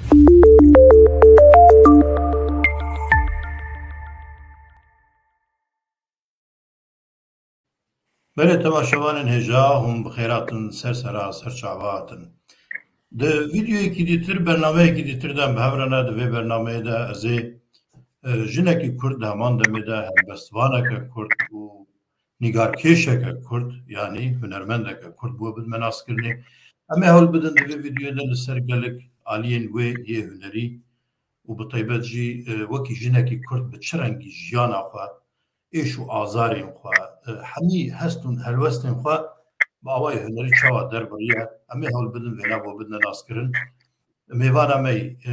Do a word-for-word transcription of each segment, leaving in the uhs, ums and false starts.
Belê, temaşevanên hêja, hûn bi xêr hatin, ser sera, ser çava hatin. Di vîdeoyekî dîtir, bernameyekî dîtir de em bi hev re ne. Di vê bernameyê de ez ê, e, jinekî Kurd di heman demê de helbestvaneke Kurd û nîgarkêşeke Kurd, yanî hunermendeke Kurd bo bidime naskirinê. Em ê hewl bidin di vê vîdeoyê de li ser gelek aliyên wê yê hunerî û bi taybet jî, e, wekî jinekî Kurd bi çi rengî jiyana xwe, êş û azarên xwe, e, hemî hest û helwestên xwe bi awayê hunerî çawa derbiriye, em ê hewl bidin vêna bo bidine naskirin. Mêvana me yê, e,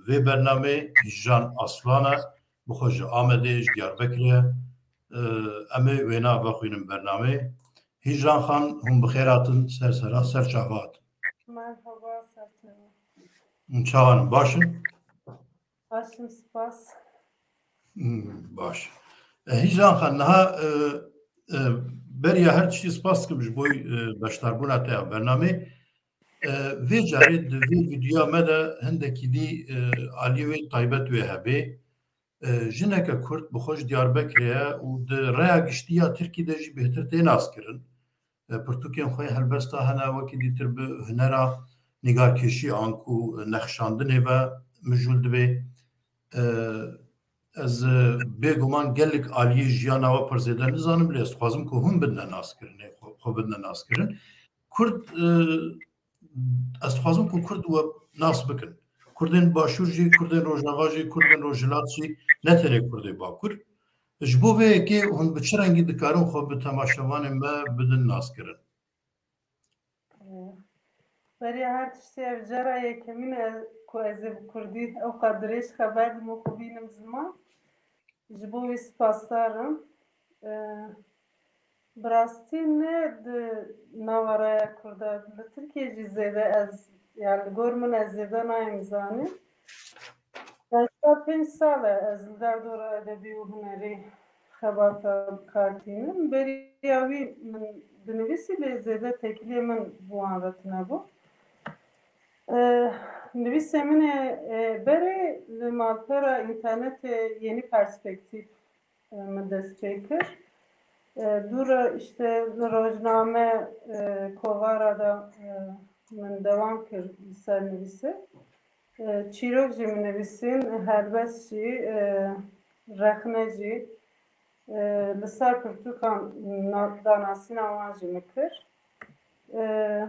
vê bernameyê Hîjran Aslan e, bi xwe ji Amedê, ji Diyarbekirê ye. E, em ê wêna vexwînin bernameyê. Hîjran Xan, hûn bi xêr hatin, ser sera, ser çava hatin. Merhaba, ser çava. Hûn çawan in, baş in? Baş im, spas. Hmm, baş. E, Hîjran Xan, niha, e, e, beriya her tiştî spas dikim ji bo, e, beşdarbûna te ya bernamê. E, vê carê di vê vîdeoya me de hindekî dî, e, aliyê wê taybet wê hebe. E, jineke Kurd bi xwe ji Diyarbekirê ye û di rêya giştî ya Tirkî de jî bêhtir tê naskirin. E, pirtûkên xwe yê helbesta hene, wekî dîtir bi hunera nîgarkêşî anku nexşandinê ve mijûl dibe. E, ez, e, bêguman gelek aliyê jiyana we pir zêde nizanim, lê ez dixwazim ku hûn bidine naskirinê, xwe, xwe bidine naskirin. Kurd, e, ez dixwazim ku Kurd we nas bikin. Kurdên Başûr jî, Kurdên Rojava jî, Kurdên Rojhilat jî, ne tenê Kurdê Bakur. Ji bo vê yekê hûn bi çi rengî dikarin xwe bi temaşevanên me bidin naskirin? Beriya her tiştî ev cara yekemîn e ku ez ê bi kurdî ew qas dirêj xeber dim û xwe bînim ziman. Ji bo wî spasdar im. E, bi rastî ne di nava raya Kurda, li Tirkiyê jî zêde ez, yani li gor min ez zêde nayêm zanîn. Pênc sal e ez li derdora edebî û hunerî xebata bi kar tînim. Beriya wî min dinivîsî, lê zêde têkiliyê min bi wan re tune bû. E, nivîsê min ê, e, berê li malpera înternetê Yeni Perspektif, e, min dest pê kir. E, dû re işte li rojname, e, kovara de, e, min dewam kir li ser nivîsê. E, çîrok jî min nivîsîn, helbest jî, e, rexne jî, e, li ser pirtûkan na-, danasîna wan jî min kir. E,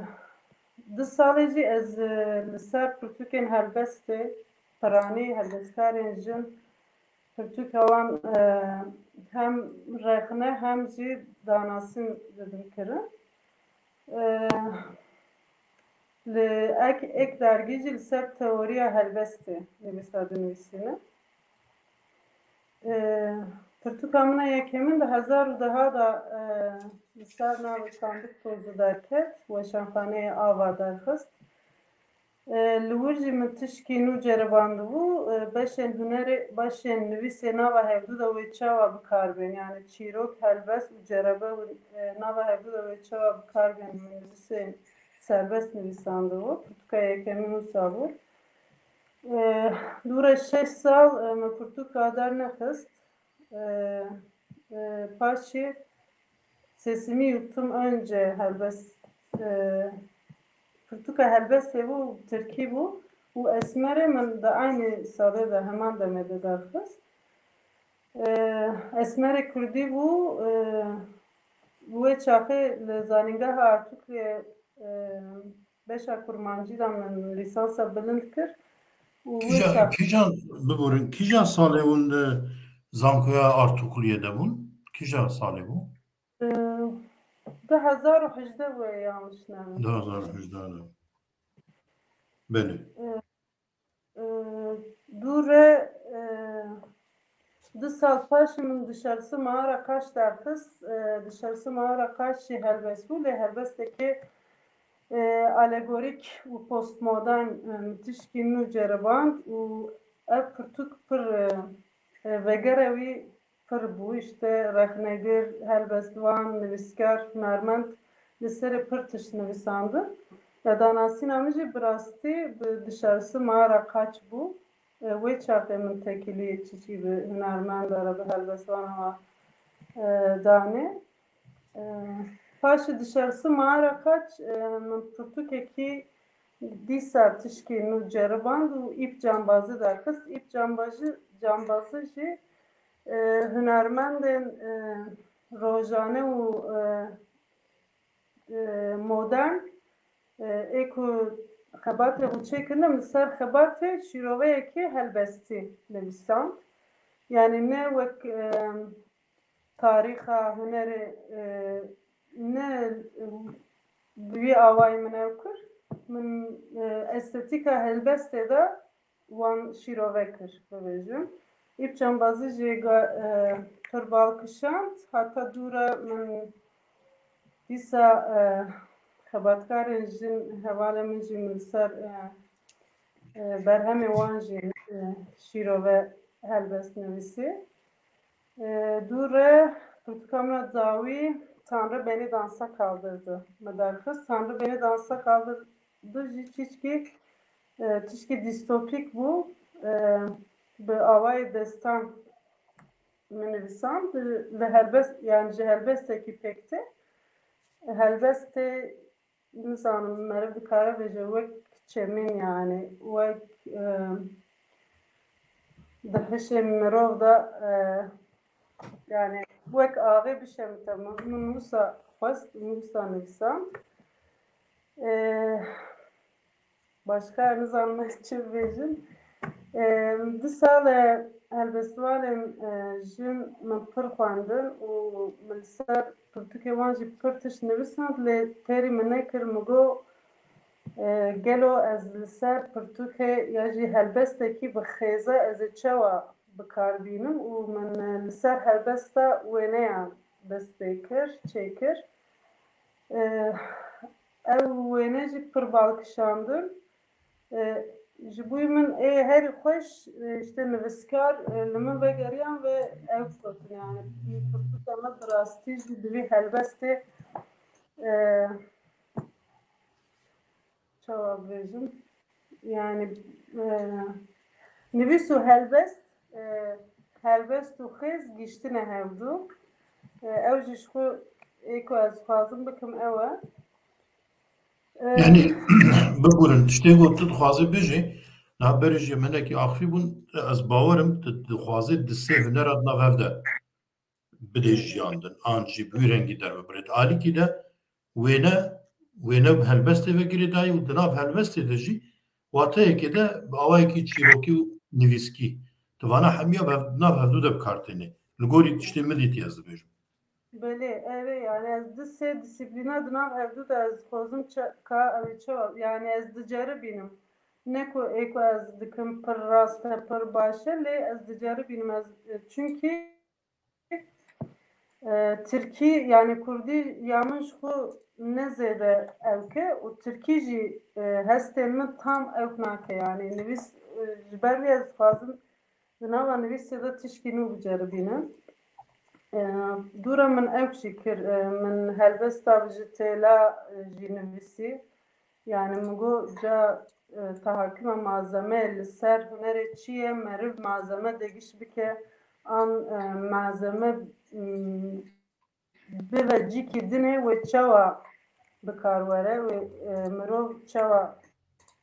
du salê jî ez, e, li ser pirtûkên helbestê piranî, helbestkarên jin, pirtûka wan, e, hem rexne hem jî danasîn didim kirin. E, li ek, ek dergî jî li ser teoriya helbestê nivîsa dinivîsînim. E, pirtûka min a yekemîn di hezar û deha de, e, li ser navê Sandık Tozu derket, Weşanxaneyê Ava derxist. E, li wir jî min tişkî nû ceribandibû, e, beşên hunerê, beşên nivîsê nava hevdû de wê çawa bi kar bên, yani çîrok, helbest û cerebe, e, nava hevdû de wê çawa bi kar bên, min nivîsê serbest nivîsandibû. Pirtûka yekemîn wisa bû. E, dû re şeş sal, e, min pirtûka dernexist. E, e, paşê Sesimi Yuttum Önce helbest, e, pirtûka helbestê bû, tirkî bû û Esmerê min di aynî salê de, heman demê de derxist. E, Esmerê kurdî bû, e, wê çaxê li Zanîngeha Artukliyê, e, beşa kurmancî de min lîsansa bilind kir û wê Kîja, çax- kîjan, biborin, kîjan salê hûn li Zankoya Artukliyê de bûn? Kîja salê bû? Ee, du hezar û hejdeh wê yanlış nebe. Du hezar û hejdeh de. Belê. Ee, e, dû re, e, du sal paşê min di Şersi Mağara Kaş derxist. E, di Şersi Mağara Kaş jî helbest bû, lê helbestekê, e, alegorîk û postmodern, e, min tişkî nû ceriband û ev pirtûk pir, e, e, vegere wî pir bû. Îşte rexnegir, helbestvan, nivîskar, hunermend li serê pir tişt nivîsandin. Ya danasîna min jî bi rastî bi dişersi mara qaç bû. E, wê çaxê min tekilî çiçî bi hunermenda re, bi helbestwana wa, e, danê. E, paşê dişersi mara qaç, e, min pirtûkekî dîsa tişkî nû ceriband û îp cambazî derxist. Îp cambazî, cambazî jî, e, hunermendên, e, rojane û, e, e, modern, e, ê ku xebatê xwe çêkirine, min ser xebatê şîroveyekê helbestî nivîsand. Yanî ne wek, e, tarîxa hunerê, e, ne, e, bi wî awayî min ew kir. Min, e, estetîka helbestê de wan şîrove kir, bibêjim. Îp cambazî jî ga-, e, pir bal kişand. Heta dû re min dîsa, e, xebatkarên jin, hevalên min jî min li ser, e, e, berhemê wan jî, e, şîrove helbest nivîsî. E, dû re pirtûka min a dawî Tanrı Beni Dansa Kaldırdı me derxist. Tanrı Beni Dansa Kaldırdı jî tişkî, e, tişkî dîstopîk bû. E, bi awayê destan min nivîsand. Li helbest, yani ji helbestekî pêk tê. Helbestê, nizanim, meriv dikare bêje wek çemên, yani wek, e, di hişê mirov de, e, yani wek axê bişemite. Min, min wisa xwest, min wisa nivîsand. E, Başka nizanim ez çi bibêjim. Em, du sal e helbestvanên, e, jin min pir xwendin û min li ser pirtûkê wan jî pir tişt nivîsand, lê têrî min nekir. Min got, e, gelo ez li ser pirtûkê ya jî helbestekî bi xêze ez ê çawa bi kar bînim û min, e, li ser helbesta wêneyan dest pê kir, çêkir. E, ew wêne jî pir bal kişandin. E, ji bo min ê herî xweş, e, işte nivîskar, e, li min vegeriyan ve ew gotin, yani, pirtûka me bi rastî jî di vî helbestê, e, çawa bibêjim? Yani, e, nivîs û helbest, e, helbest û xêz giştine hevdu. E, ew jî ji xwe ê ku ez dixwazim bikim ew e. E, Yani, biburin, tiştê ku tu dixwazî bijî, niha berê jî hinekî axifî bûn, ez bawerim tu dixwazî di sê hunera di nav hev de bidê jiyandin, an jî bi wî rengî derbibirê. Di alîkî de wêne, wêne bi helbestê ve girêdayî û di nav helbestê de jî wateyekê de bi awayekî çîrokî û nivîskî. Tu vana hemiya bi hev-, di nav hevdû de bi kar têne. Li gorî tiştê min dîtî ez dibêjim. Belê, ev e, yani ez di sê disiplîna di nav hevdû de ez dixwazim çe-, ka ew ê çawa, yani ez diceribînim. Ne ku ê ku ez dikim pir rast e, pir baş e, lê ez diceribînim ez, çünkî, e, tirkî, yani kurdî ya min ji xwe ne zêde ewk e û tirkî jî, e, hestên min tam ewk nake, yani nivîs, e, ji ber wî ez dixwazim di nava nivîsê de tişkî nû biceribînim. E, dûra min ewk jî kir, e, min helbesta ji têla, e, jî nivîsî. Yani min got ca, e, tahakkuma malzeme li ser hunerê çi ye, meriv malzeme degiş bike, an, e, malzeme, m, bibe cîkî dinê wê çawa bi kar were, wê, e, mirov çawa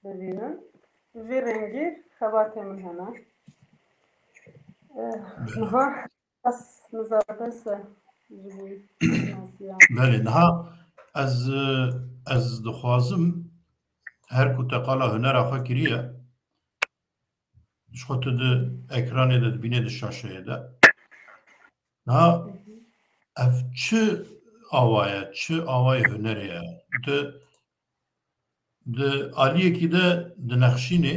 bibînin. Vî rengî xebatê min hene. E, niha ez nizabes e ji bo nasiya. Belê, niha ez, e, ez dixwazim her ku te qala hunera xwe kiriye, ji xwe tu di ekranê de dibînê di şaşeyê de. Niha ev çi awa ye, çi awayê hunerê ye? Di, di aliyekî de dinexşînê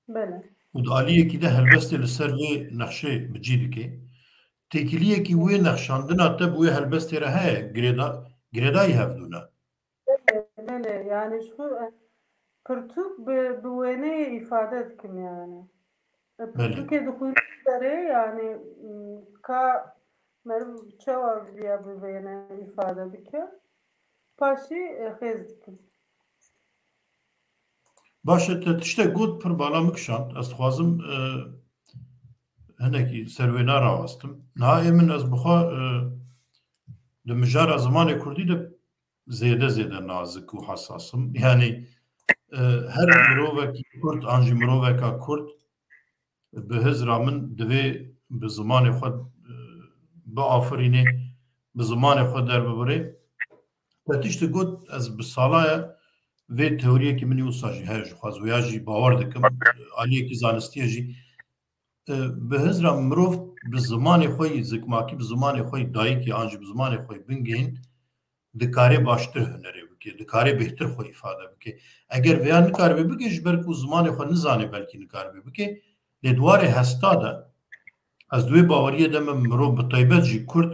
Belê. û di aliyekî de helbestê li ser vê nexşê bi cî dike. Têkiliyekî wê nexşandina te bi wê helbestê re heye, girêda-, girêdayî hevdû ne? Belê, belê. Yani ji xwe, e, pirtûk bi, bi wêneyê îfade dikim yani. E, Belê. Pirtûkê dixwînim berê yani, m, ka meriv çawa viya bi wêne îfade bike. Paşî, e, xêz dikim. Baş e, te tiştek got pir bala min kişand. Ez dixwazim, e, hinekî ser wê nerawestim. Niha ê min ez bi xwe, e, di mijara zimanê kurdî de zêde zêde nazik û hesas im. Yanî, e, her mirovekî kurd an jî miroveka kurd bi hizra min divê bi zimanê xwe, e, biafirînê, bi zimanê xwe derbibirê. Te tiştê got, ez bi sala ye vê teoriyekî min ê wisa jî heye, ji xwe ez wêya jî bawer dikim, aliyekî zanistî ye jî. E, bi hizra mirov bi zimanê xwe yî zikmakî, bi zimanê xwe yî dayikê an jî bi zimanê xwe yî bingehîn, dikare baştir hunerê bike, dikare bêhtir xwe îfade bike. Eger vêya nikaribe bike, ji ber ku zimanê xwe nizane, belkî nikaribe bike. Lê di warê hesta de ez di wê baweriyê de me, mirov bi taybet jî kurd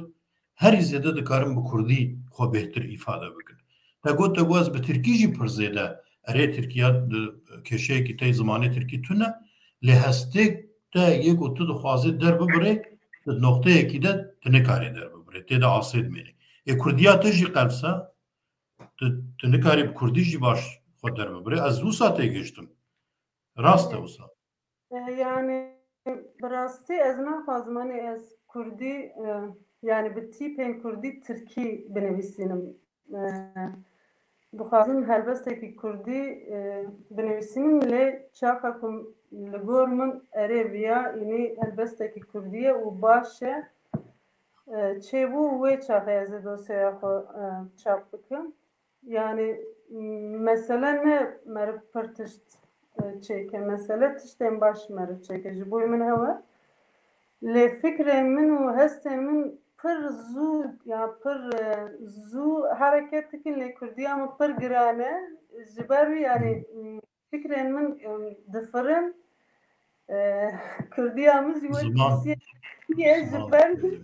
herî zêde dikarin bi kurdî xwe bêhtir îfade bikin. Te got, te got ez bi tirkî jî pir zêde, erê, tirkiya di kêşeyekî tey zimanê tirkî tune, lê hestê te yê ku tu dixwazê derbibirê, di noqteyekî de tu nikarê derbibirê, tê de asê dimênê. Ê kurdiya te jî qels e, tu, tu nikarî bi kurdî jî baş xwe derbibirê. Ez wisa têgihiştim. Rast e wisa. E, yani, bi rastî ez naxwazim, hani, ez kurdî, e, yani, bi tîpên kurdî tirkî binivîsînim. E, dixwazim helbestekî kurdî, e, binivîsînim, lê çaxa ku li gor min erê viya, înî helbestekî kurdî ye û baş e, e, çêbû, wê çaxê ez ê dosyeya xwe, e, çap bikim. Yani, m-, mesele ne meriv pir tişt, e, çêke. Mesele tiştên baş meriv çêke. Ji bo min hewe. Lê fikrên min û hestên min pir zû, ya pir, e, zû hereket dikin, lê kurdiya min pir giran e. Ji ber wî, yani, m-, fikrên min, em, difirin. E, kurdiya min jî wek Ziman. Rûsiyê ye, ji Ziman. ber wî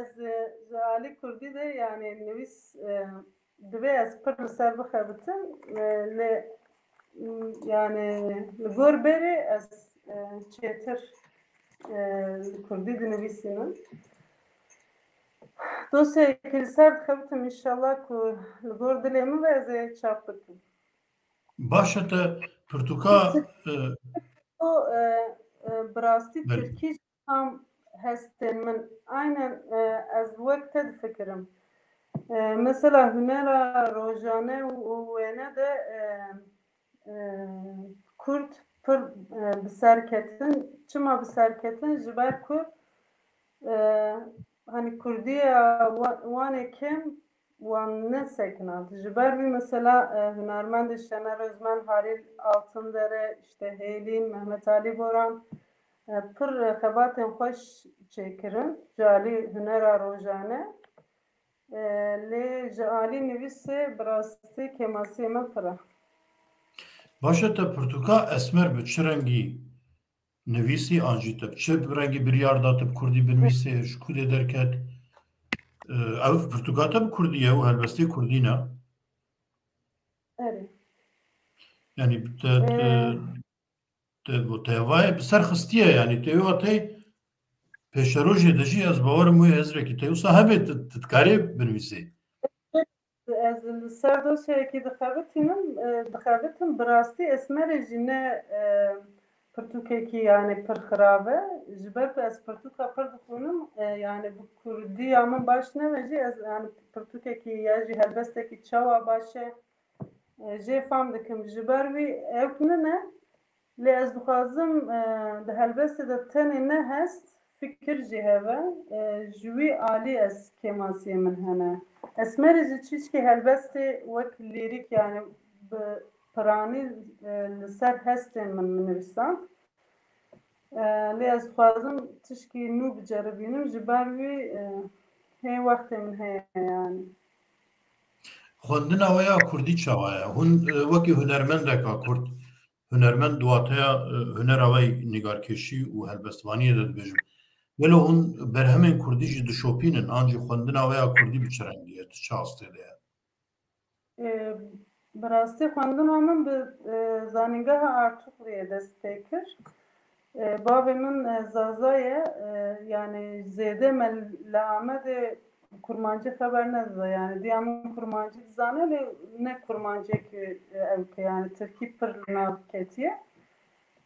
ez, e, ji alî kurdî de, yani, nivîs, e, divê ez pir li ser bixebitim, e, lê, m, yani, li gor berê ez, e, çêtir, e, li kurdî dinivîsînim. Dosyayekî li ser dixebitim, înşallah ku li gor dilê min ve ez ê çap bikim. Baş e, te pirtûka, e, O, e, e, bi rastî Belê. Tirkî jî tam hestên min. Aynen, e, ez wek te difikirim. E, mesela hunera rojane û, û wêne de, e, e, kurd pir, e, bi ser ketin. Çima bi ser ketin? Ji ber ku, e, hani kurdiya wa-, wan ê kêm wan nesekinand. Ji ber vî mesela, e, hunermendê Şener Özmen, Halil Altındere, işte Hêlîn, Mehmet Ali Boran, e, pir, e, xebatên xweş çêkirin ji alî hunera rojane. E, lê ji alî nivîsê bi rastî kêmasiyê me pir e. Baş e, te pirtûka Esmer bi çi rengî nivîsî an jî te bi çi rengî biryar da tu bi kurdî binivîsê, ji ku dê derket? E, ev pirtûka te bi kurdî ye û helbestê kurdî ne? Erê. Yanî te, te, Ee, te, te vayê bi ser xistiye, yanî te yo tey pêşerojê de jî ez bawerim wê hizrekî te wisa hebe, tu, tu dikarê binivîsê. Ez li ser dosyayekî dixebitînim, e, dixebitim, bi rastî Esmerê jî ne, e, pirtûkekî, yani, pir xirab e. Ji ber ku ez pirtûka pir dixwînim, e, yani, bi kurdiya min baş nebe jî, ez, yani, pirtûkekî ya jî helbestekî çawa baş e, e, jê fam dikim. Ji ber wî ewk nine, lê ez dixwazim, e, di helbestê de tenê ne hest, fikir jî hebe, e, ji wî alî ez kêmasiyê min hene. Esmerê jî çîçkî helbestê wek lîrîk, yani bi piranî, e, li ser hestên min min nivîsand. E, lê ez dixwazim tişkî nû biceribînim, ji ber wî, e, hê wextê min heye yani. Xwendina we ya kurdî çawa ye? Hûn, e, wekî hunermendeka kurd, hunermend di wateya, e, hunera we yî nîgarkêşî û helbestvaniyê de dibêjim. Gelo hûn berhemên kurdî jî dişopînin, an jî xwendina we ya kurdî bi çi rengî ye? Tu çi astê de ye? E, bi rastî xwendina min bi, e, Zanîngeha Artukluyê dest pê kir. E, bavê min, e, Zaza ye, e, yani zêde me li Amedê kurmancî xeber nedide. Yani diya min kurmancî dizane, lê ne kurmancekî, e, ew ke, yani tirkî pir li nav ketiye.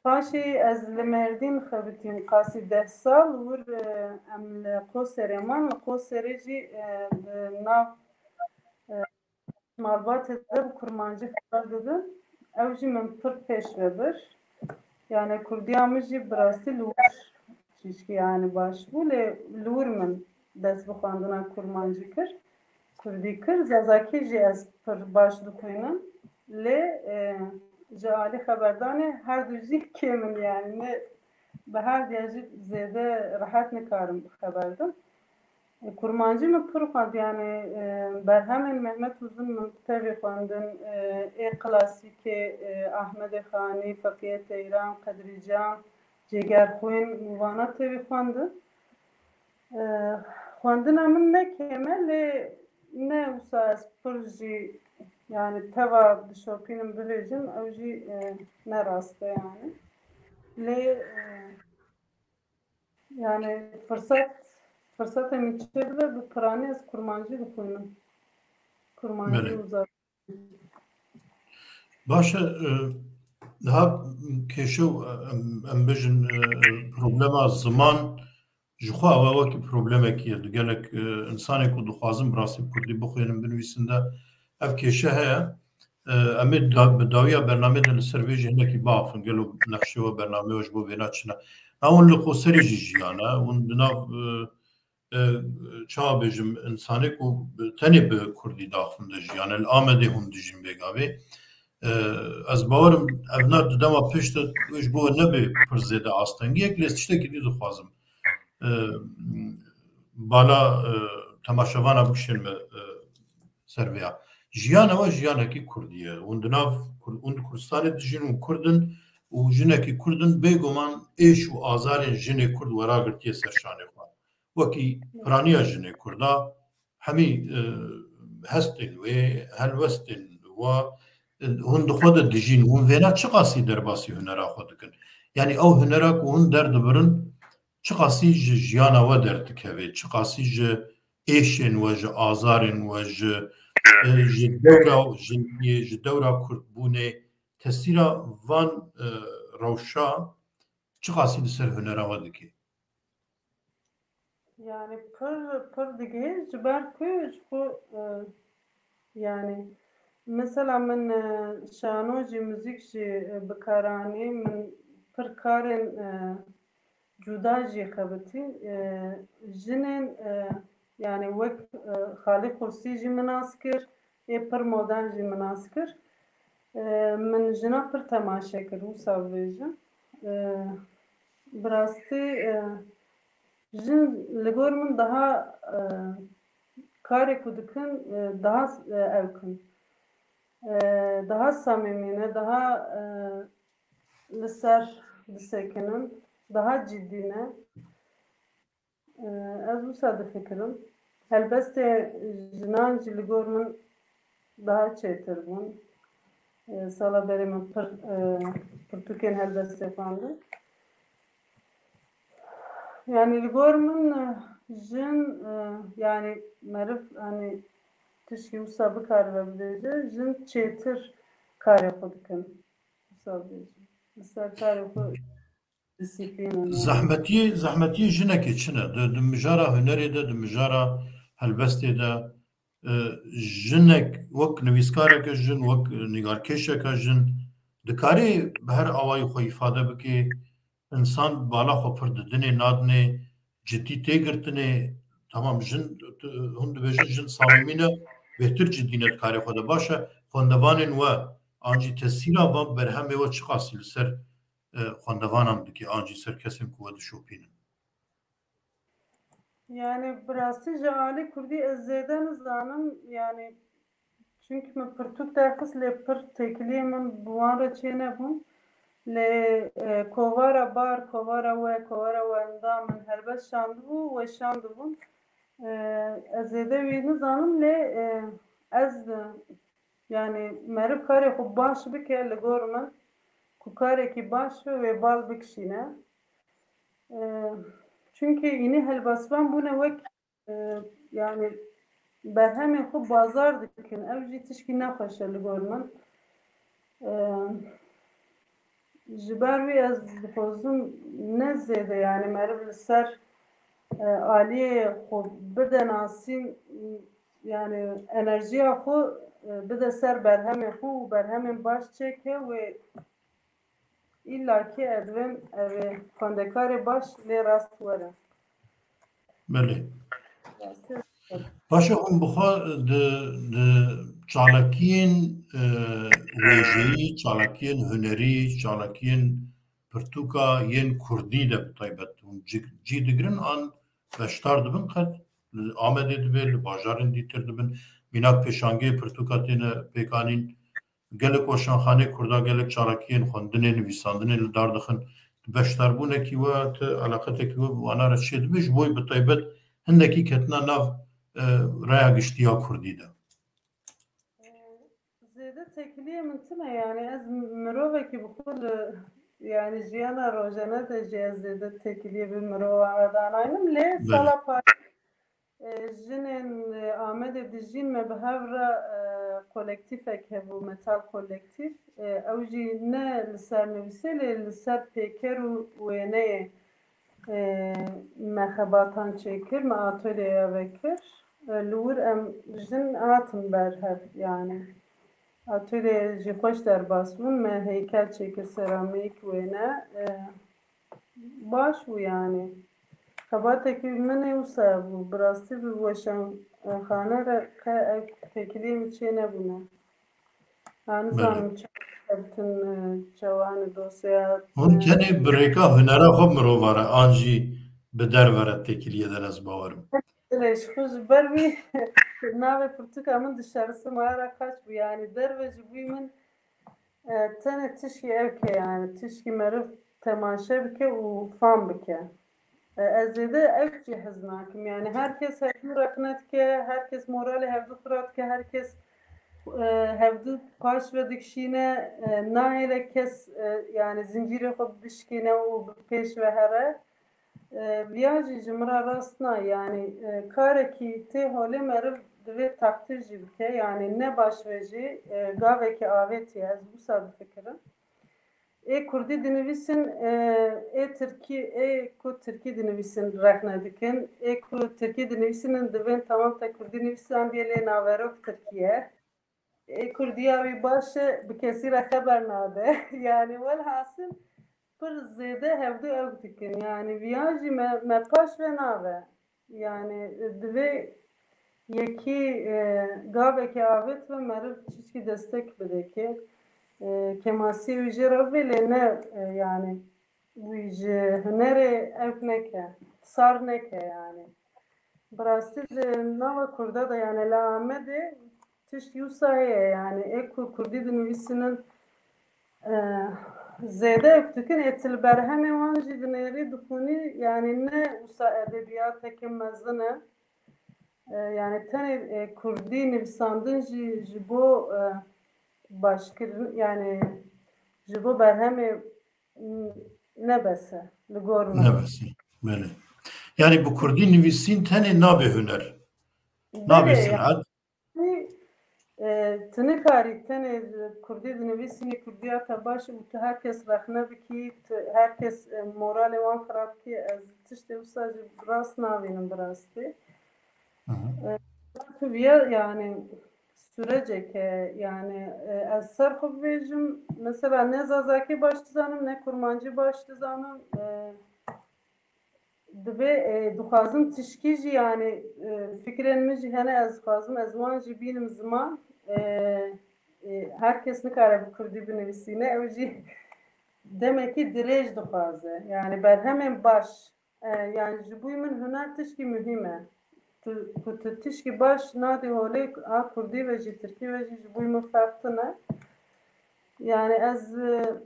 Paşê ez li Mêrdîn xebitîm qasî deh sal, wir, e, em li Qoserê man, li Qoserê jî, e, li nav, e, malbatê de bi kurmancî xeber didin. Ew jî min pir pêş ve bir. Yani kurdiya min jî bi rastî li wir çîşkî, yani baş bû, lê li wir min dest bi xwendina kurmancî kir, kurdî kir. Zazakî jî ez pir baş dixwînim. Lê, e, ji alî xeberdanê her du jî kêm in, yani ne, bi her diya jî zêde rehet nikarim xeber dim. E, kurmancî min pir xwend, yani, e, berhemên Mehmet Uzun min tevî xwendin, e, ê klasîkê, e, Ahmedê Xanî, Feqiyê Teyran, Qedrî Can, Cêgerxwîn, û vana tevî xwendin. E, xwendina min ne kêm e, lê ne wisa ez pir jî, yani teva dişopînim bibêjim, ew jî, e, ne rast e yani. Lê, e, yani firset, firsetê min çêdibe, bi piranî ez kurmancî dixwînim. Kurmancî Belê. û zazakî. Baş e, e, niha kêşe û, e, em, em bêjin, e, e, problema ziman ji xwe ew e wekî problemekî ye. Di gelek, e, insanê ku dixwazin bi rastî kurdî bixwînin, binivîsin de ev kêşe heye. E, em ê da, bi dawiya bernamê de li ser vê jî hinekî biaxivin. Gelo nexşê we, bernameyê we ji bo vêna çi ne? Ha, hûn li Qoserê jî jiyane, hûn di nav, e, e, çawa bêjim, insanê ku tenê bi kurdî daxivin de jiyane, li Amedê hûn dijîn vê gavê. E, ez bawerim evna di dema pêş de ji bo we nebe pir zêde astengiyek, lê ez tiştekî dî dixwazim, e, bala, e, temaşevana bikişênime, e, ser vê ya. Jiyana we jiyanekî kurdî ye. Hûn di nav Kur-, hûn di Kurdistanê dijîn û kurd in û jinekî kurd in, bêguman êş û azarên jinê kurd weragirtiye ser şanê xwe. Wekî piraniya jinê kurda, hemî, e, hestên wê, helwestên wa, e, hûn di xwe de dijîn, hûn vêna çiqasî derbasî hunera xwe dikin? Yanî ew hunera ku hûn derdibirin, çiqasî ji jiyana we derdikeve, çiqasî ji êşên we, ji azarên we, ji, e, ji dewra, ji, ji dewra kurdbûnê, tesîra van, e, rewşa çiqasî li ser hunera we dike? Yani pir, pir digihê, ji ber ku ji xwe, e, yani mesela min, e, şano jî, muzîk jî, e, bi kar anî, min pir karên, e, cuda jî xebitî. E, jinên, e, yani wek, e, Xalî Qursî jî min nas kir, ê pir modern jî min nas kir. E, min jina pir temaşe kir, wisa bibêjim. E, bi rastî, e, jin li gor min daha, e, karê ku dikin, e, daha, e, ew kin. E, daha samîmî ne, daha, e, li ser disekinin, daha ciddî ne. E, ez wisa difikirim. Helbestê jinan jî li gor min daha çêtir bûn. E, sala berê min pir, e, pirtûkên helbestê xwendin. Yani li gor min, e, jin, e, yani meriv, hani tişkî wisa bikaribe bibêje, jin çêtir karê xwe dikin. Wisa bibêjim. Li ser karê xwe disiplîn in. Zehmetiyê, zehmetiyê jinekê çi ne? Di, di mijara hunerê de, di mijara helbestê de, e, jinek wek nivîskareke jin, wek nîgarkêşeke jin dikarê bi her awayî xwe îfade bike, însan bala xwe pir didinê, nadinê, cidî tê girtinê. Tamam, jin, tu, hûn dibêjin jin samîmî ne, bêhtir cidî ne di karê xwe de. Baş e, xwendevanên we an jî tesîra van berhemê we çiqasî li ser, e, xwendevanan dike, an jî ser kesên ku we dişopînin? Yani bi rastî ji alî kurdî ez zêde nizanim. Yani çunkî min pirtûk derxist, lê pir têkiliyê min bi wan re çênebûn. Lê, e, kovara bar, kovara we, kovara wenda min helbest şandibû, weşandibûn. E, ez zêde wî nizanim, lê, e, ez, e, yani meriv karê xwe baş bike, li gor min ku karekî baş be, wê bal bikişîne. E, çunkî înî helbestvan bûne wek e, yani berhemên xwe bazar dikin. Ew jî tişkî nexweş e li gor min. E, ji ber wî ez dixwazim ne zêde, yani meriv li ser, e, aliyê xwe bide nasîn, yani enerjiya xwe, e, bide ser berhemê xwe û berhemên baş çêke wê. Îlla ki ez divêm ev ê xwendekarê baş lê rast were. Belê. Paşa hûn bi xwe di, di çalakiyên, e, wêjeyî, çalakiyên hunerî, çalakiyên pirtûka yên kurdî de bi taybet hûn cî, cî digirin an beşdar dibin qet li Amedê dibe, li bajarên dîtir dibin, mînak pêşangeyê pirtûka têne pêkanîn. Gelek weşanxaneyê kurda, gelek çalakiyên xwendinê, nivîsandinê li dar dixin. Tu beşdarbûnekî we, tu eleqetekî we bi wana re çêdibe, ji bo bi taybet hindekî ketina nav, e, raya giştî ya kurdî de? Zêde têkiliyê min tune, yani ez mirovekî bi xwe li, yani jiyana rojane de jî ez zêde têkiliyê bi mirovan re danaynim. Lê sala parê, e, jinên, e, Amedê dijîn, me bi hev re, e, kolektîfek hebû, metal kolektîf. E, ew jî ne li ser nivîsê, lê li ser pêker û wêneyê, e, me xebatan çêkir, me atolyeya vekir. E, li wir em jin hatin ber hev, yani. Atolye jî xweş derbas bûn, me heykel çêkir, seramîk, wêne. E, baş bû, yani. Xebatekî min ê wisa bû. Bi rastî bi weşanxane re qe ev têkiliyê min çê nebûne. Ha, nizanim çawa kevtin, e, çawa, hani, dosyeya, hûn e, tenê bi rêka hunera xwe mirova re an jî bi derve re têkiliyê de ne, ez bawerim. Dilê ji xwe ji ber wî navê pirtûka min dişerisim, ara kaç bû, yani derve ji bo min, e, tenê tişkî ew ke, yani tişkî meriv temaşe bike û fam bike. E, ez zêde ew jî hez nakim. Yani her kes hevdû rexne dike, her kes moralê hevdû xira dike, her kes, e, hevdû paş ve dikişîne, e, nahêle kes, e, yani zincîrê xwe bişkîne û bi pêş ve here. E, viya jî ji min re rast na. Yani, e, karekî tê holê meriv divê teqdîr jî bike. Yani ne baş ve jî, e, gavekî avêtî ye, ez wisa difikirim. Ê kurdî dinivîsin, e, ê tirkî, ê ku tirkî dinivîsin rexne dikin. Ê ku tirkî dinivîsinin divên tamam te kurdî nivîsandiyê lê naverok tirkî ye. Ê kurdiya wî baş e, bi kesî re xeber nade. Yani welhasil pir zêde hevdu ew dikin. Yani viya jî me, me paş ve nave. Yani, e, divê yekî, e, gavekê avêt ve meriv çişkî destek bide ki, e, kemasiyê wî jê re bê, lê ne, e, yani, wî ji hunerê ew neke, sar neke yani. Bi rastî di nava kurda de, yani, li Amedê tişt wisa heye, yani, ê ku kurdî dinivîsinin, e, zêde ew dikin, ê tu li berhemê wan jî dinêrî, dixwînî, yani, ne wisa edebiyateke mezin e. E, yani, tenê, e, kurdî nivîsandin jî ji bo, e, başkirin, yani, ji bo berhemê, m, ne bes e, li gor min. Ne bes e, belê. Yani, bi kurdî nivîsîn tenê nabe huner. Nabe, belê, senat. Yani, e, tu nikarî tenê kurdî dinivîsînî, kurdiya te baş û tu her kes rexne bikî, tu her kes, e, moralê wan xirab bikî, ez tiştê wisa jî rast nabînim bi rastî. Hı hı. E, tu viya, yani, sürecek e, yani, e, ez ser xwe bibêjim, mesela ne zazakî baş dizanim, ne kurmancî baş dizanim. E, Divê, e, dixwazim tişkî jî, yani, e, fikrên min jî hene, ez dixwazim ez wan jî bînim ziman. E, e, her kes nikare bi kurdî binivîsîne, ew jî demekî dirêj dixwaze. Yani berhemên baş, e, yani ji bo min huner tişkî muhîm e. Tu, ku tu tişkî baş nadî holê a kurdî ve jî tirkî ve jî ji bo min ferq tune. Yani ez, e,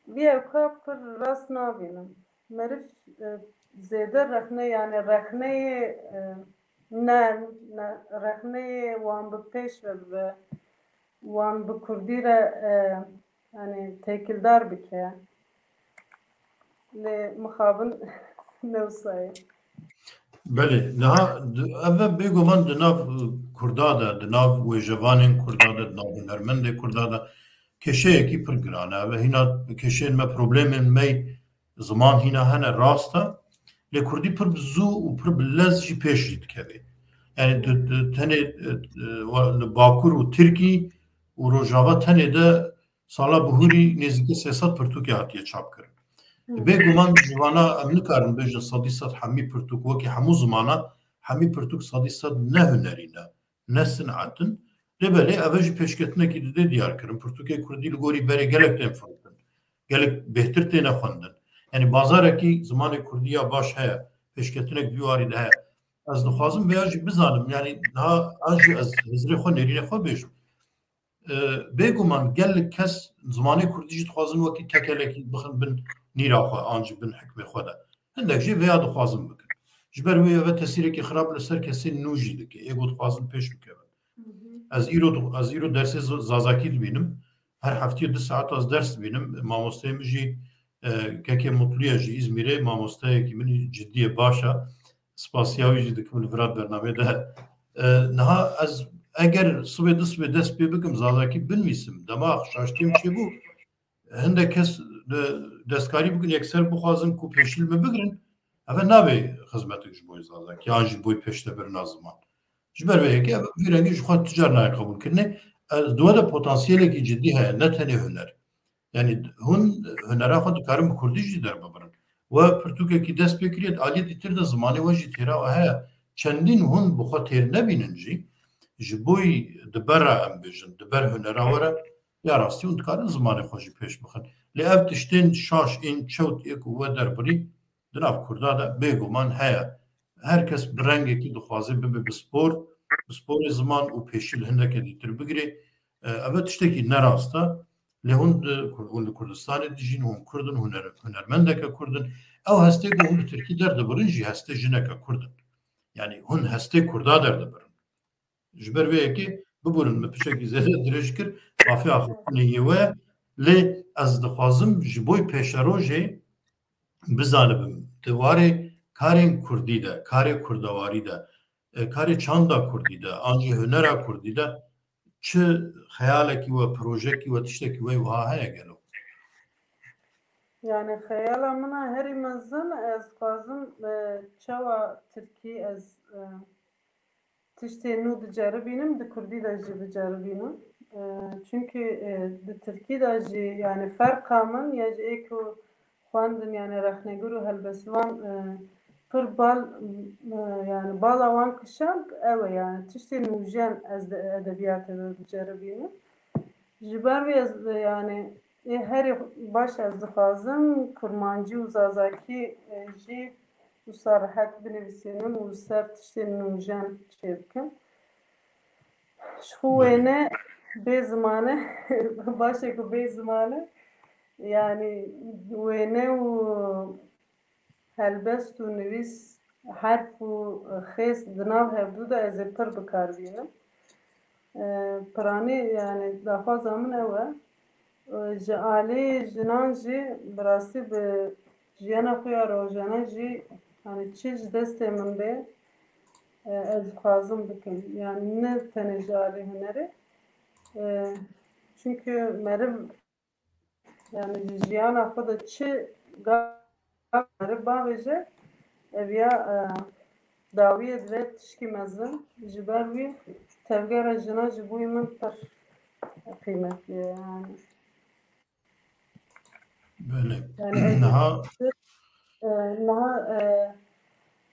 vî ewka pir rast nabînim. Meriv, e, zêde rexne, yani rexneyê, e, nerm, ne, rexneyê wan bi pêş ve bibe, wan bi kurdî re, e, yani têkildar bike. Lê mixabin ne wisa ye. Belê, niha ev e bêguman di nav Kurda de, di nav wêjevanên Kurda de, di nav hunermendê Kurda de kêşeyekî pir giran e. Ev e hîna kêşeyên me, problemên me, ziman hîna hene, rast e. Lê Kurdî pir bi zû û pir bi lez jî pêş jî dikeve. Yani tenê li Bakur û Tirkî û Rojava tenê de sala bihurî nêzîkî sê sed pirtûkê hatiye çapkirin. Bêguman ji vana em nikarin bêjin sedî sed hemî pirtûk wekî hemû zimana, hemî pirtûk sedî sed ne hunerî ne, ne sin'et in. Lê belê ev e jî pêşketinekî dide diyar kirin. Pirtûkê kurdî li gorî berê gelek tên firotin. Gelek bêhtir têne xwendin. Yani bazarekî zimanê kurdî ya baş heye. Pêşketinek di wî warî de heye. Ez dixwazim vêya jî bizanim. Yani niha ez jî ez hizrê xwe, nêrînê xwe bêjim. E, bêguman gelek kes zimanê kurdî jî dixwazin wekî tekelekî bixin bin nîra xwe an jî bin hikmê xwe de. Hindek jî vêya dixwazin bikin. Ji ber wê ev e tesîrekî xirab li ser kesên nû jî dike. Ê ku dixwazin pêş bikevin. Ez îro, ez îro dersê z- Zazakî dibînim. Her heftiyê du saet ez ders dibînim. Mamosteyê min jî, e, kekê Mutluye ji Îzmîrê, mamosteyekî min ciddiyê baş e. Spasiya wî jî dikim li vira bernamê de. E, niha ez eger sibê du sibê dest pê bikim Zazakî binivîsim, dema şaştiyê min çêbû, hindek kes de-, destkarî bikin, yekser bixwazin ku pêşî li min bigirin, ev e nabe xizmetek ji boy Zazakî, yan ji boy pêştebirina ziman. Ji ber vê yekê ev vî rengî ji xwe tu car nayê qebûlkirinê. Ez, di we de potansiyelekî cidî heye, ne tenê huner. Yani hûn hunera xwe dikarin bi kurdî jî derbibirin. We pirtûkekî dest pê kiriye, di aliyê dîtir de zimanê we jî têra we heye. Çendîn hûn bi xwe têr nebînin jî, ji boy di ber re em bêjin, di ber hunera we re, ya rastî hûn dikarin zimanê xwe jî pêş bixin. Lê ev tiştên şaş ên çewt ê ku we derbirî, di nav Kurda de bêguman heye. Her kes bi rengekî dixwaze bibe bi spor, bi sporê ziman û pêşî li hindeke dîtir bigire. E, ev e tiştekî ne rast e. Lê hûn di, hûn li Kurdistanê dijîn, hûn Kurd in, huner-, hunermendeke Kurd in. Ew hestê ku hûn bi Tirkî derdibirin jî hestê jineke Kurd in. Yani hûn hestê Kurda derdibirin. Ji ber vê yekê biburin, min piçekî zêde dirêj kir, mafê axiftinê yê we, lê ez dixwazim ji bo pêşerojê bizanibim, di warê karên kurdî de, karê kurdewarî de, e, karê çanda kurdî de, an jî hunera kurdî de çi xeyalekî we, projekî we, tiştekî we wiha heye gelo? Yani xeyala min a herî mezin, ez dixwazim, e, çawa tirkî ez, e, tiştê nû diceribînim, di kurdî de jî biceribînim. E, çunkî, e, di tirkî de jî, yani ferqa min ya ji ê ku xwendin, yani rexnegir û helbestvan, e, pir bal, e, yani bala wan kişand, ew e, yani tiştê nûjen ez di edebiyatê de diceribînim. Ji ber wî ez, yani, ê herî baş ez dixwazim kurmancî û zazakî, e, jî wisa rehet binivîsînim û li ser tiştên nûjen çêbikim. Ji xwe wêne bê ziman e, baş e ku bê ziman e, yani wêne û helbest û nivîs, herf û xêz di nav hevdû de ez ê pir bi kar bînim. E, piranî, yani daxwaza min ew e. E, ji alî jinan jî bi rastî bi jiyana xwe ya rojane jî, yani çi ji destê min bê, e, ez dixwazim bikim. Yani ne tenê ji alî hunerê. E, çunkî meriv Yani ji jiyana xwe de çi gav meriv bavêje, ev ya, e, dawiyê dibe tişkî mezin. Ji ber wî tevgera jina ji bo min pir qîmetli ye yani. Belê. Yani ez Niha e, niha, e,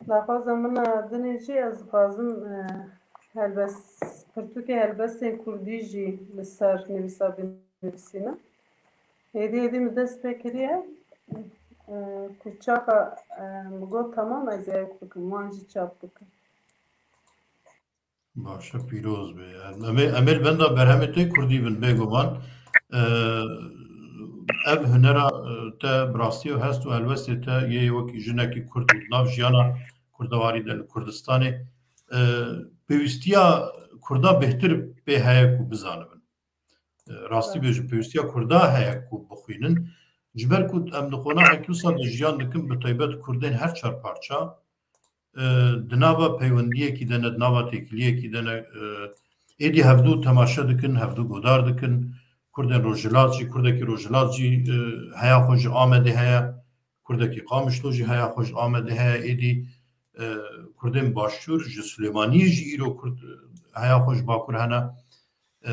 daxwaza min a dinê jî ez dixwazim, e, helbest, pirtûkê helbestên kurdî jî li ser nivîsa binivîsînim. Hêdî hêdî min dest pê kiriye, e, ku çaxa, e, min got temam ez ê ew bikim, wan jî çap bikim. Baş e, pîroz be. Em ê, em ê li benda berhemê te kurdî bin, bêguman. Ee, ev hunera, e, te bi rastî hest û helwestê te yê wekî jinekî kurd û di nav jiyana kurdewarî de li Kurdistanê, e, pêwîstiya kurda bêhtir pê heye ku bizanibin. E, rastî bêjim, pêwîstiya kurda heye ku bixwînin. Ji ber ku em di qonaxekî wisa de jiyan dikin, bi taybet kurdên her çar parça, e, di nava peywendiyekî de ne, di nava têkiliyekî de ne, e, êdî hevdû temaşe dikin, hevdû godar dikin. Kurdên Rojhilat jî, Kurdekî Rojhilat jî, e, heya xwe ji Amedê heye. Kurdekî Qamişlo jî heya xwe ji Amedê heye. Êdî, e, Kurdên Başûr ji Silêmaniyê jî îro Kurd, e, heya xwe ji Bakur hene. E,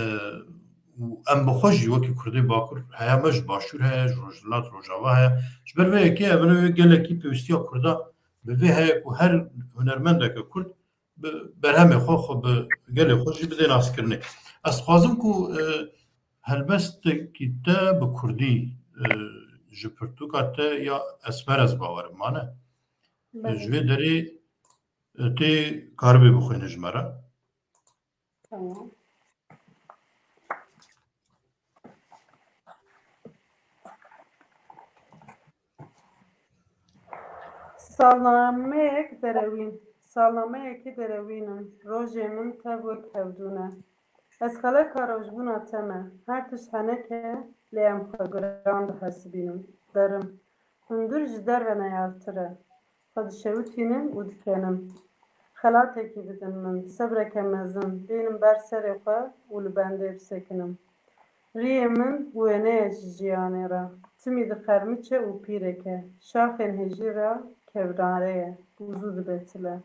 û em bi xwe jî wekî Kurdê Bakur heya me ji Başûr heye, ji Rojhilat, Rojava heye. Ji ber vê yekê ev ne wê gelekî pêwîstiya Kurda bi vê heye ku her hunermendeke Kurd bi berhemê xwe, xwe bi gelê xwe jî bidê naskirinê. Ez dixwazim ku, e, helbestekî te bi Kurdî, e, ji pirtûka te ya Esmer ez bawerim mane. Belê. Ji vê derê, e, tê karibê bixwîne ji me re. Tamam. Salnameyek derewîn, salnameyekî derewîn im. Rojê min tev wek hevdû ne. Ez xeleka rojbûna te me. Her tişt heneke, lê em xwe giran dihesibînim. Derim. Hundir ji derve neyartir e. Xwe dişewitînim û dikenim. Xelatekî bidin min, sebreke mezin, bînim ber serê xwe û li bendê bisekinim. Riyê min wêne ye ji jiyanê re. Timî diqermiçe û pîrek e. Şaxên hêjî re kevnare ye û zû dibe tile.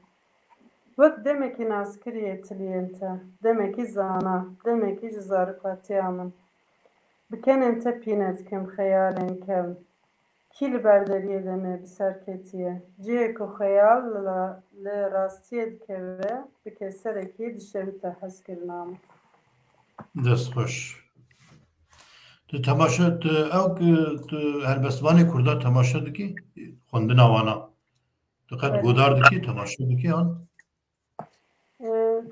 Wek demekî naskirî yê tiliyên te, demekî zana, demekî ji zarokatiya min. Bi kenên te pîne dikim xeyalên kevn. Kî li ber deriyê demê bi ser ketiye? Cihê ku xeyal li, li rastiyê dikeve, bi keserekî dişewite hezkirina min. Dest xweş. Tu temaşe, tu ew ki, tu helbestvanê Kurda temaşe dikî? Xwendina wana. Tu qet Evet. godar dikî, temaşe dikî an? Ee,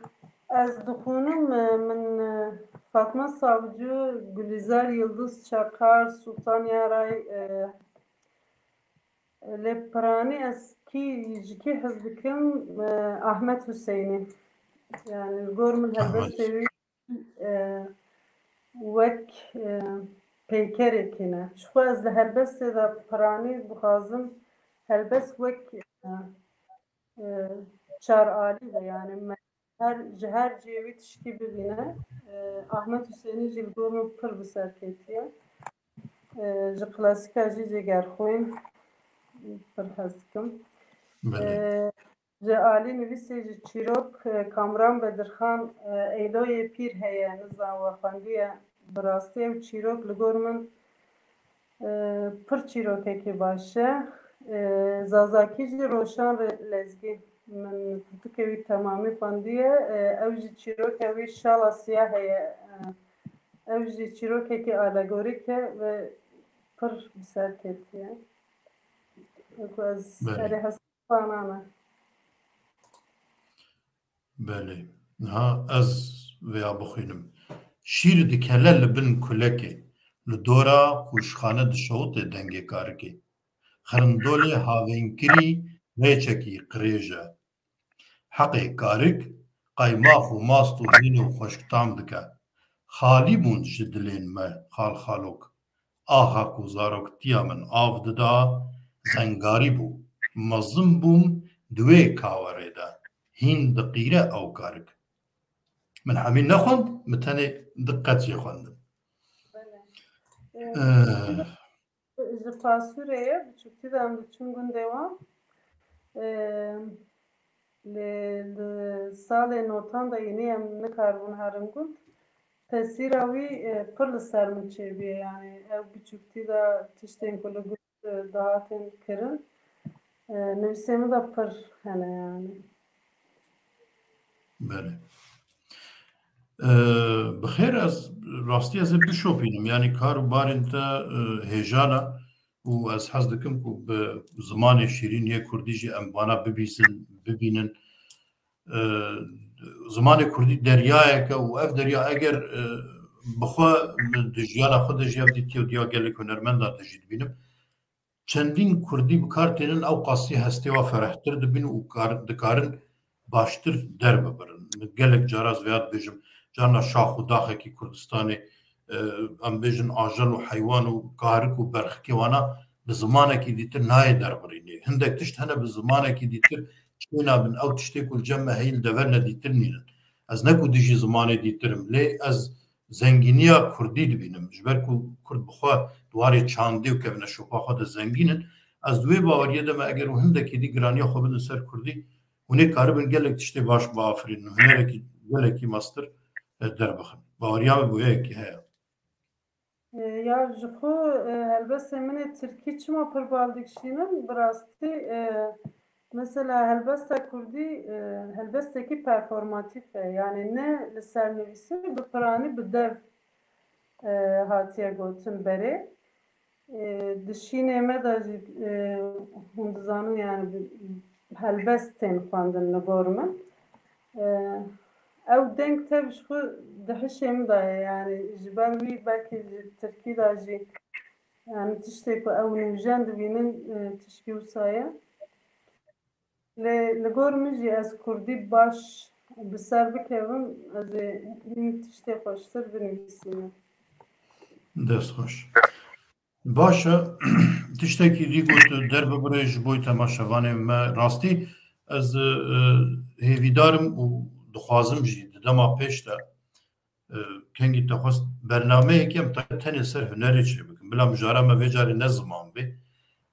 Ez dixwînim, e, min, e, Fatma Savcı, Gülizar Yıldız Çakar, Sultan Yaray, e, lê piranî ez kî, ji kî hez dikim, e, Ahmet Hüseyin'i. Yani gor min Ahmet. helbestê wî, e, wek, e, peykerekî ne. Ji xwe ez li helbestê de piranî dixwazim helbest wek, e, e, çar alî be, yani me her, ji her cihê wî tiştî bibîne. E, Ahmet Hüseyin'i jî li gor min pir bi ser ketiye. E, ji klasîka jî jêgerxwîn pir hez dikim. Belê. E, Ji alî nivîsê ji çîrok, e, Kamran Bedirxan, e, Eyloyê Pîr heye, nizam we xwendiye. Bi rastî ew çîrok li gor min, e, pir çîrokekî baş e. E, Zazakî jî Roşan Re-, Lezgî. Min pirtûkê wî temamî xwendiye. E, ew jî çîroke wî Şala Siyah heye. E, ew jî çîrokekî alegorîk e ve pir bi ser ketiye. Ku ez Belê. erê hes Belê. Niha ez vêya bixwînim. Şîr dikele li bin kulekê, li dora qûşxane dişewite dengê karikê. Xirindolê havênkirî rêçekî qirêj e. Heqê karik qaymax û mast û hîn û xweşktam dike. Xalî bûn ji dilên me xal xalok. Axa ku zaroktiya min av dida, zengarî bû. Mezin bûm di wê kawerê de. Hîn diqîre ew karik. Min hemî nexwend, min tenê di qet jê xwendin. Belê. Eh, Ji Pasûrê ye, biçûktî de em diçûn gundê wan. Ee, Lê li salê notan de yînî em nikaribûn herin gund. Tesîra wî, e, pir li ser min çêbûye. Yanî ew biçûktî de tiştên ku li gund, e, dihatin kirin, e, nivîsê min de pir hene yanî. Belê. E, bi xêr ez rastî ez ê bişopînim. Yanî kar û barên te, e, hêja ne. Û ez hez dikim ku bi zimanê şîrîn yê kurdî jî em vana bibîsin, bibînin. E, zimanê kurdî deryayek e û ev derya eger, e, bi xwe min di jiyana xwe de jî ev dîtiye û diya gelek hunermendan de jî dibînim. Çendîn kurdî bi kar tênin ew qasî hestê wa ferehtir dibin û kar-, dikarin baştir derbibirin. Min gelek cara ez vêya dibêjim, carna şax û daxekî Kurdistanê, e, em bêjin ajel û heywan û karik û berxikê wana bi zimanekî dîtir nayê derbirînê. Hindek tişt hene bi zimanekî dîtir çênabin. Ew tiştê ku li cem me heye li dever ne dîtir nînin. Ez ne ku dijî zimanê dîtir im, lê ez zengîniya kurdî dibînim. Ji ber ku kurd bi xwe di warê çandê û kevneşopa xwe de zengîn in, ez di wê baweriyê de me eger û hindekî dî giraniya xwe bidin ser kurdî, hûn ê karibin gelek tiştê baş biafirînin û hunerekî gelekî mestir, e, derbixin. Baweriya min bi wê yekê heye. E, ya ji xwe, e, helbestê min ê tirkî çima pir bal dikişînim? Bi rastî, e, mesela helbesta kurdî, e, helbestekî performatîf e. Yani ne li ser nivîsî, bi piranî bi dev, e, hatiye gotin berê. E, di şînê me de jî, e, hûn dizanin, yani bi-, helbest tên xwendin li gor min. E, ew deng tev ji xwe di hişê min de ye, yani ji ber wî belkî ji tirkî de jî, yani tiştê ku ew nûjen dibînin, e, tişkî wisa ye. Lê li gor min jî ez kurdî baş bi ser bikevim, ez ê hin tiştê xweştir binivîsînim. Dest xweş. Baş e. Tiştekî dî got, derbibirê ji bo temaşevanê me. Rastî ez, e, hêvîdar im û dixwazim jî di dema pêş de, e, kengî te xwest bernameyekî em te-, tenê ser hunerê çêbikin. Bila mijara me vê carê ne ziman bê.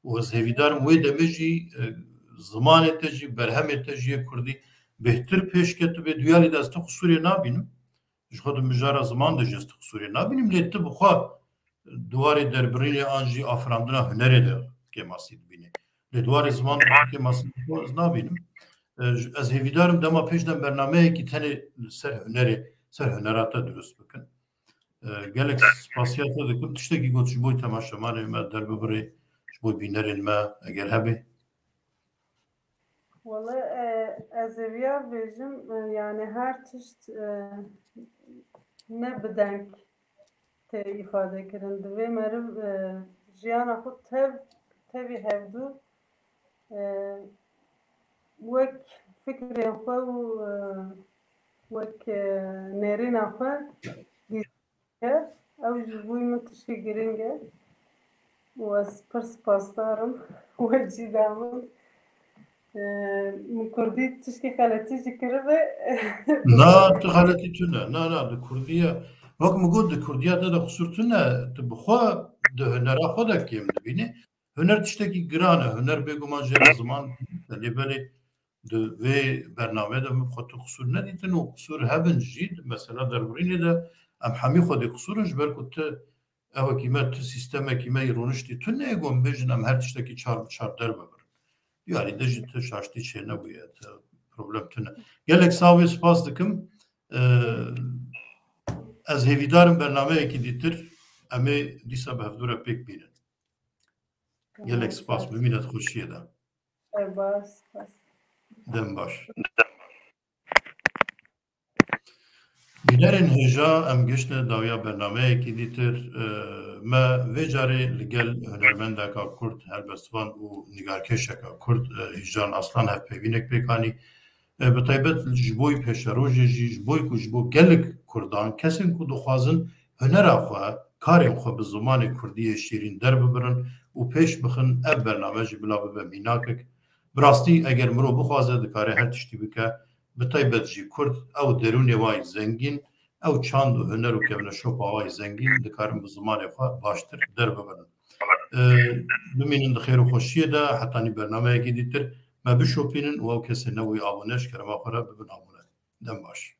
Û ez hêvîdar im wê demê jî, e, zimanê te jî, berhemê te jî yê kurdî bêhtir pêş ketibe. Duyalî de ez tu qisûrê nabînim. Ji xwe di mijara ziman de jî ez tu qisûrê nabînim, lê tu bi xwe di warê derbirînê an jî afirandina hunerê de kêmasî dibînî. Lê di warê ziman de tu kêmasî bi xwe ez nabînim. E, j-, ez hêvîdar im dema pêş de bernameyekî tenê li ser hunerê, ser hunera te dirust bikin. E, gelek spasiya te dikim. Tiştekî got ji bo temaşevanê me derbibirê, ji bo bînerên me eger hebe. Wele, e, ez ê viya bêjim, e, yani her tişt, e, ne bi deng tê îfade kirin. Divê meriv, e, jiyana xwe tev, tevî hevdû, e, wek fikrên xwe û, e, wek, e, nêrîna xwe dî-, Ew ji bo min tişkî girîng e û ez pir spasdar im we cî da min. Ee, min kurdî tişkî xeletî jî kiribe. Na, tu xeletî tune. Na, na, di kurdî ye. Wek min got, di kurdiya te de qisûr tune. Tu bi xwe di hunera xwe de kêm dibînî. Huner tiştekî giran e. Huner bêguman jê re ziman, lê belê di vê bernameyê de min xwe tu qisûr nedîtin û qisûr hebin jî, di mesela derbirînê de em hemî xwedî qisûr in, ji ber ku tu ewekî me, tu sîstemekî me yî rûniştî tune ye, ku em bêjin em her tiştekî çar bi çar derbibirin. Diyarî de jî tu şaştî çênebûye, tu problem tune. Gelek sax bê, spas dikim. Ee, ez hêvîdar im bernameyekî dîtir em ê dîsa bi hevdû re pêk bînin. Gelek spas, bimîne di xweşiyê de. Spas, spas. Dem baş. Bînerên hêja, em giştine dawiya bernameyekî dîtir. E, me vê carê li gel hunermendeka Kurd, helbestvan û nigarkêşeka Kurd, e, Hîjan Aslan hevpeyvînek pêk anî. E, bi taybet ji bo pêşerojê jî, ji bo ku ji bo gelek Kurdan, kesên ku dixwazin hunera xwe, karên xwe bi zimanê kurdî yê şîrîn derbibirin û pêş bixin, ev bername jî bila bibe mînakek. Bi rastî, eger mirov bixwaze, dikare her tiştî bike, bi taybet jî kurd, ew derûnê wa yî zengîn, ew çand û huner û kevneşopa wa yî zengîn dikarin bi zimanê xwe baştir derbibirin. E, bimînin di xêr û xweşiyê de, hetanî bernameyekî dîtir me bişopînin û ew kesê nebûyî abone, ji kerema xwe re bibin abone. Dem baş.